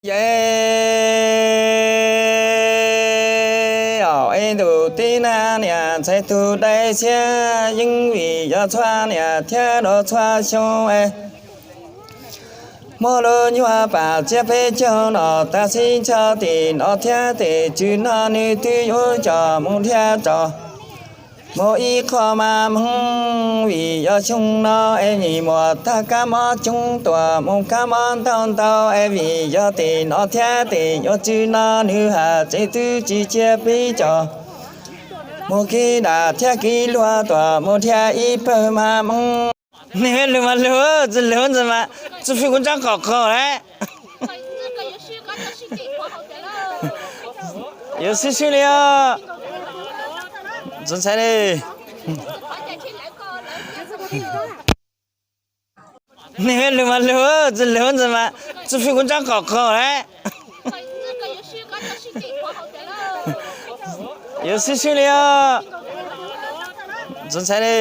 Yog es ntuj teb na niam ntxhais tus dai xiab yeej vim yog txhua niam thiab rau txhua xyoo es muaj lub nyuag pam txiab peb caug no tag xib ntsho tim no thiab tim tswv no nws twb yuav coj mus dhia rau mus ib qho mas moog vim yog xyoo no es vim muaj tag kab mob coob tuaj mus kab mob ntau ntau es vim yog tim no thiab tim yuav tswv no nws haj tseem twb tsis cia peb coj mus kev dam thiab kev luag tuaj mus dhia ib pawg mas moog. Niag lug mas lug, tsis lug ntxawg mas tsis fwj kuv ntsab qom qaug lawm. Yuav sib swb li os. Txhob ntshai li. Niag lug mas lug, tsis lug ntxawg mas tsis fwj kuv ntsab qom qaug lawm. Yuav sib swb li os. Txhob ntshai li.